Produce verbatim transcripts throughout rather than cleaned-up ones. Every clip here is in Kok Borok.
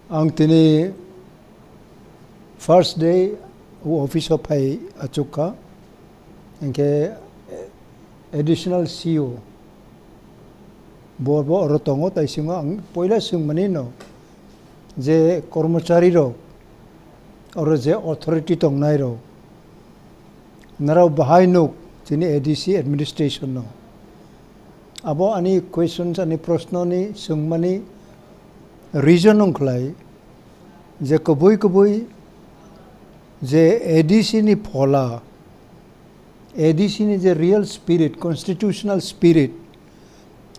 Ang tini first day o office o phai achuk kha, hinkhe additional C O bo, bo oro tongo, tai simo ang poila swngmani no je kormochari rok, oro je authority tongnai rok, narao bahai nuk chini A D C administration no? Abo ani questions, ani proshno ni swngmani reason wngkhlai je kubui kubui je A D C ni phola, A D C ni je real spirit, constitutional spirit,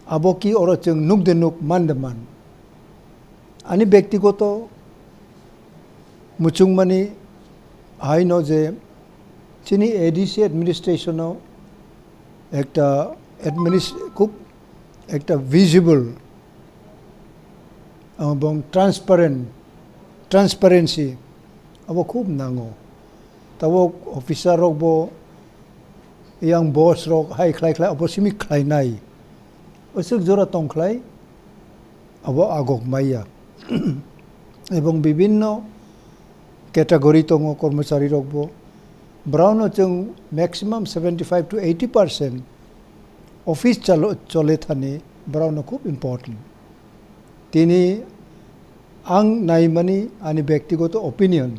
abo ki oro chwng nuk de nuk, man de man. Ani bektigoto muchungmani haino je chini A D C administration o ekta adminis-, khub ekta visible ebong transparent, transparency abo khub nango. Tabok officer rok bo, yang boss rok hai khlai khlai abo simi khlainai. Aswk jora tongkhlai abo agok maya. Ebong bibinno category tongo kormochari rokbo. Brao no chwng maximum seventy five to eighty percent office chalo-, chole thani brao no khub important. Tini ang naimani ani bektigoto opinion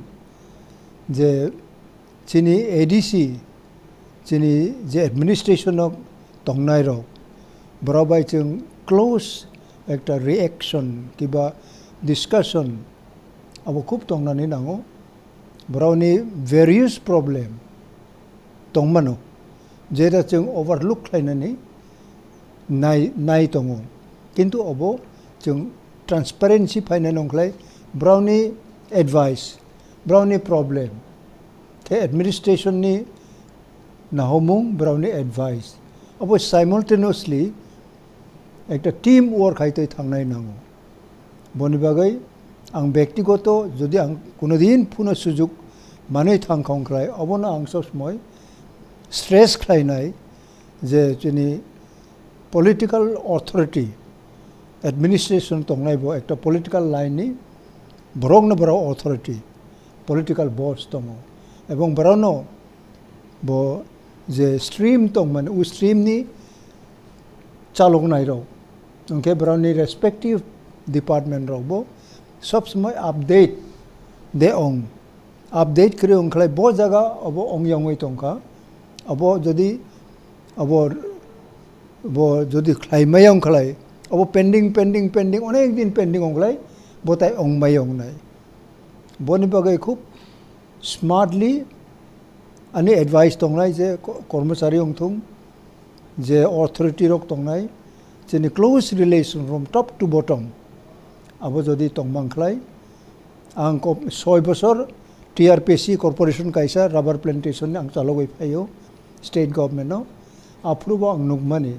je chini A D C, chini je administration o tongnai rok, borok bai chwng close ekta reaction kiba discussion abo khub tongnani nango. Borokni various problem tongmano, jeta chwng overlook khlainani nai, nai tongo. Kintu obo chwng transparency phainani wngkhlai, borokni advice, borokni problem, tei administration ni nahomung, borokni advice. Abo simultaneously ekta team work hai tei thangnai nango. Boni bagwi ang bektigoto jodi ang kuno din phuno sujuk manwi thangkha wngkhlai, obono ang sob somoi stress khlainai je chini political authority, administration tongnai bo ekta political line ni, borokno borok authority, political boss tongo, ebong borokno bo je stream tongmani, o stream ni chaloknai rok, hwnkhe borokni respective department rok bo sob somoi update de ong. Update kwrwi wngkhlai bo jaga obo ong yongwi tongkha. Abo jodi, abo, bo jodi khlai maya wngkhlai, abo pending, pending, pending, onek din pending wngkhlai, bo tai ong maya wngnai. Boni bagwi khub smartly ani advice tongnai je ko-, kormochari wngthung, je authority rok tongnai, chini close relation from top to bottom, abo jodi tongmang khlai, ang ko-, soi bosor T R P C corporation kaisa rubber plantation ni ang chalogwi phaio state government no, aphuru bo ang nukmani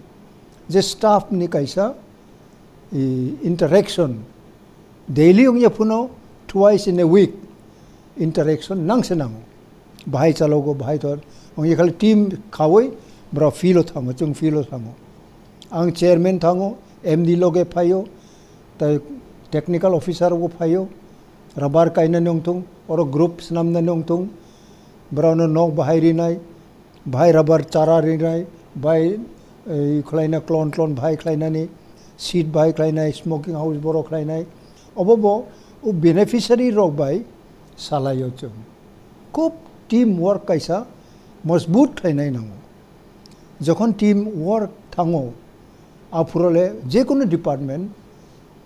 je staff ni kaisa i, interaction. Daily wngya phuno twice in a week interaction nangse nango. Bahai chalogo, bahai tor. Wngya khali team khawi bra field o thango, chwng field o thango. Ang chairman thango, M D loge phaio, tai technical officer bo phaio, rubber kainani wngthung, oro group swnamnani wngthung, borokno nok bahai rinai, bahai rubber chara rinai, bahai, eh, khlaina klon klon bahai khlainani, seed bahai khlainai, smoking house borok khlainai. Obo bo o beneficiary rok bai salaio chwng. Khub team work kaisa mojbut khlainai nango. Jokhon team work thango, aphurole jekunu department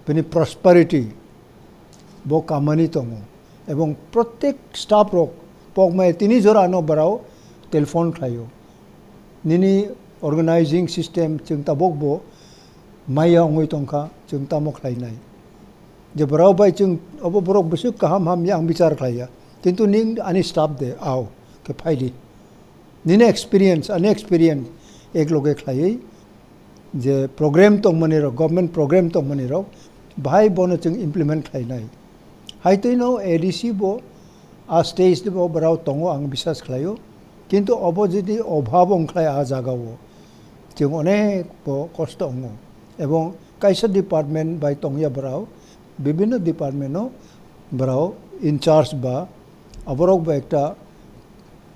bini prosperity bo kamani tongo, ebong protek staff rok pokmai tini jora no borao telephone khlaio. Nini organizing system chwng tabok bo maya wngwi tongkha, chwng tamo khlainai. Je borao bai chwng obo borok bwswk kaham hamya ang bichar khlaiya, kintu ning ani staff de ao khe phaidi. Nini experience, ani experience ek loge khlaiwi je program tongmani rok, government program tongmani rok, bahai bono chwng implement khlainai. Hai twi no A D C bo a stage bo borao tongo ang biswas khlaio, kintu obo jodi obhab wngkhlai a jagao, chwng onek bo kosto wngo, ebong kaisa department bai tongya borao bibhinno department-o borok in charge ba, aborok bo ekta,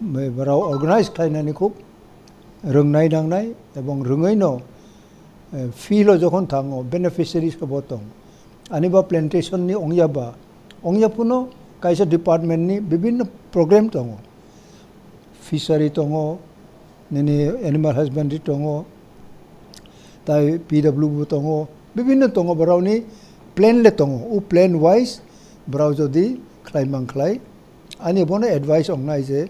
borok organize khlainani khub rwngnai nangnai, ebong rwngwi no, eh, field-o jokhon thango, beneficiaries bo tong. Ani ba plantation-ni ongya ba, ongya phano kaisa department-ni bibhinno program tongo. Fishery tongo, nini animal husbandry tongo, tai P W bo tongo, bibhinno tongo, borokni plan le tongo. O plan wise borok jodi khlai man khlai, ani bono advice ongnai je,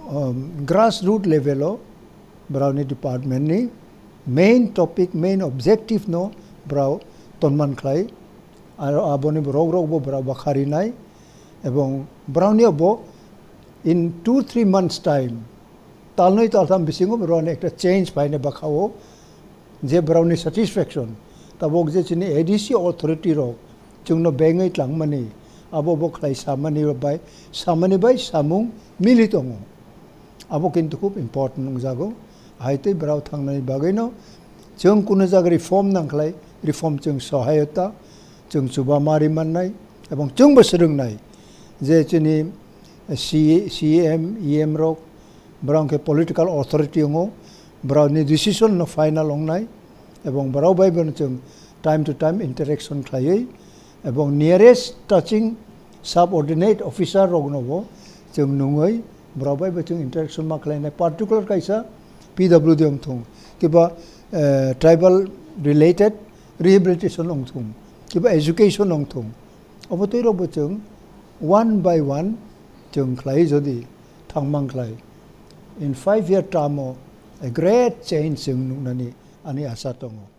um, grassroot level-o borokni department-ni main topic, main objective no borok tonman khlai, aro aboni borok rok bo borok bakharinai, ebong borokni bo in two three months time, talnoi taltham bisingo borokni ekta change phaina bakha-o, je borokni satisfaction. Tabok je chini A D C authority rok chwngno bengwi tlangmani, abo bo khlai samani bai, samani bai samung mili tongo. Abo kintu khub important wngjago. Hai tei borok thangnani bagwino chwng kunu jaga reform nangkhlai, reform chwng sohayota, chwng chuba ma ri mannai, ebong chwngbo swrwngnai je chini C-, C M, E M rok, borok khe political authority wngo, borokni decision no final wngnai, ebong borok bai bono chwng time to time interaction khlaiwi, ebong nearest touching subordinate officer rokno bo chwng nungwi borok bai bo chwng interaction ma khlainai, particular kaisa P W D wng thung, kiba, eh, tribal related rehabilitation wng thung, kiba education wng thung, obo twi rok bo chwng one by one chwng khlai jodi thangmang khlai, in five year term o a great change chwng nuknani ani asa tongo.